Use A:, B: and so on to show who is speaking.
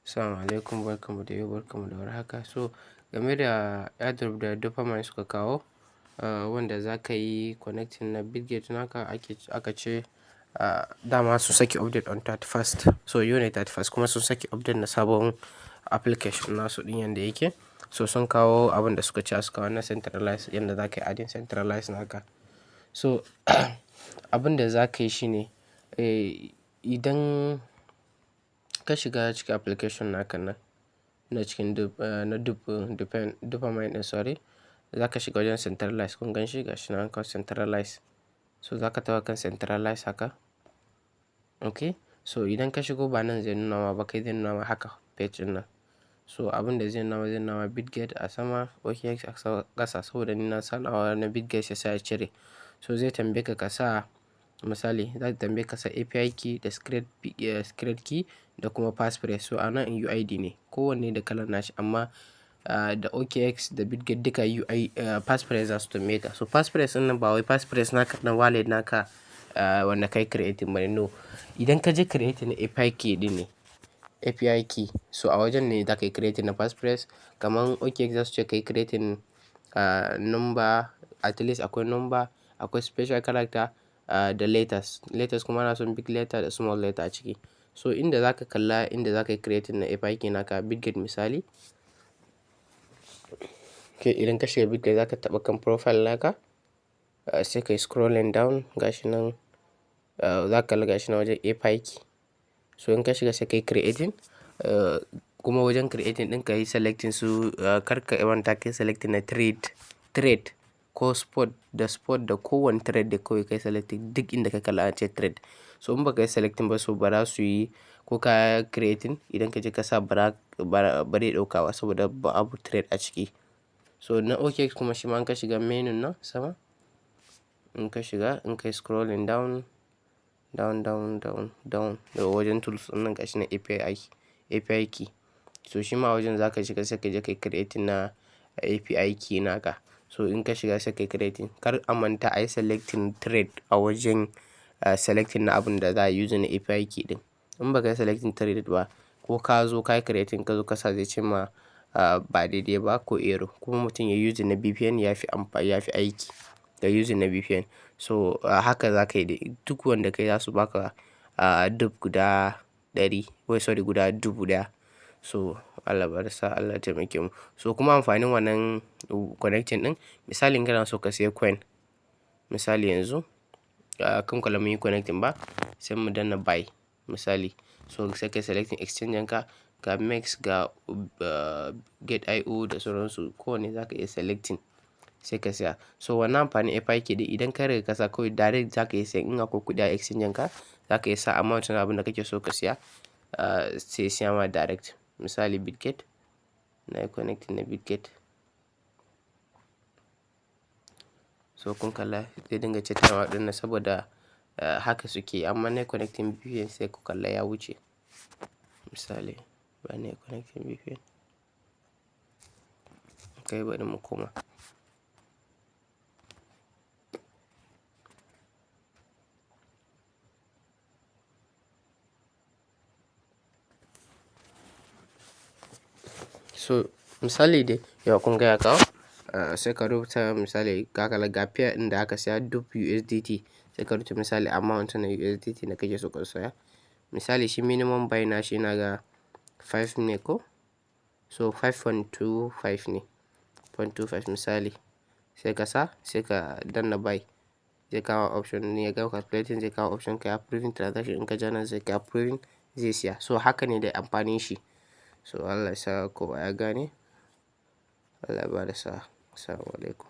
A: Assalamu alaikum, barkanmu da yau, barkanmu da warhaka. So game da airdrop da Dopamine suka kawo, wanda za ka yi connecting na Bitget naka ake aka ce dama su saki update on 31st. So yau ne 31st kuma sun saki update na sabon application nasu ɗin yanda yake. So sun kawo abin da suka ce su kawo na centralized, yanda za ka yi adding centralized naka. So abin da za ka yi shine, idan ka shiga cikin application naka nan na cikin na Dopamine ɗin, sorry, za ka shiga wajen centralized. Kun gan shi gashi nan an kawo centralized. So za ka taɓa kan centralized haka. Okay. So idan ka shigo, ba nan zai nuna ma ba, kai zai nuna ma haka page ɗin nan. So abin da zai nuna ma Bitget a sama, OKX a ƙasa, saboda ni na sa nawa na Bitget sai sa ya cire. So zai tambaye ka ka sa, misali, za ta tambaye ka sa API key da secret key da kuma passphrase. So a nan UID ne. Kowanne da kalan nashi, amma da OKX da Bitget duka UI passphrase za su tambaye ka. So passphrase ɗin nan ba wai passphrase naka na wallet naka wanda kai creating bane, no. Idan ka je creating na API key ɗin ne, API key. So a wajen ne za ka yi creating na passphrase. Kaman OKX za su ce ka yi creating number, at least akwai number, akwai special character da letters. Letters kuma ana son big letter da small letter a ciki. So inda za ka kalla inda za ka yi creating na API key naka Bitget, misali. Okay, idan ka shiga Bitget, za ka taɓa kan profile naka, sai ka yi scrolling down, gashi nan, za ka kalla gashi nan wajen API key. So in ka shiga sai ka yi creating, kuma wajen creating ɗin ka yi selecting su, kar ka manta ka yi selecting na trade ko spot da kowane trade da kawai ka yi selecting, duk inda ka kalla an ce trade. So in ba ka yi selecting ba, so ba za su yi ko ka creating, idan ka je ka sa ba ba zai ɗauka ba saboda babu trade a ciki. So na OKX kuma shi ma in ka shiga menu nan sama, in ka shiga, in ka yi scrolling down, down, down, down, down daga wajen tools ɗin nan, gashi nan API key. So shi ma wajen za ka shiga sai ka je ka yi creating na API key naka. So in ka shiga sai ka yi creating. Kar a manta a yi selecting trade a wajen selecting na abun da za a yi using na API key ɗin. In ba ka yi selecting trade ba, ko ka zo ka yi creating, ka zo ka sa, zai ce ma ba daidai ba ko error. Kuma mutum ya using na VPN ya fi amfani, ya fi aiki da using na VPN. So haka za ka yi dai duk wanda kai za su baka duk guda 100, wai sorry, guda 1000. So Allah bada sa'a, Allah ya taimake mu. So kuma amfanin wannan connecting ɗin, misali in kana so ka siya coin, misali yanzu, kun kalla mun yi connecting ba, sai mu danna buy misali. So sai ka yi selecting exchange ɗinka, ga MEXC, ga Gate.io da sauransu. Ko wanne za ka iya selecting sai ka siya. So wannan amfanin API key ɗin, idan ka riga ka sa, kawai direct za ka iya siya. In akwai kuɗi a exchange ɗinka, za ka iya sa amount na abin da kake so ka siya, sai ya siya ma direct. Misali Bitget, na yi connecting na Bitget. So kun kalla zai dinga cetanawa ɗin nan saboda haka suke, amma na yi connecting VPN sai ku kalla ya wuce. Misali, bari na yi connecting VPN. Kai, bari mu koma. So misali dai yau kun ga ya kawo, sai ka rubuta, misali ka kalla ga pair ɗin da aka siya duk USDT, sai ka rubuta misali amount na USDT da kake so ka saya. Misali shi minimum buy na shi ina ga five ne ko? So 5.25 ne, 0.25 misali. Sai ka sa, sai ka danna buy. Zai kawo option ne ya gama calculating, zai kawo option ka yi approving transaction. In ka ja nan zai kai approving, zai siya. So haka ne dai amfanin shi. So Allah ya sa kowa ya gane. Allah ya bada sa'a. Assalamu alaikum.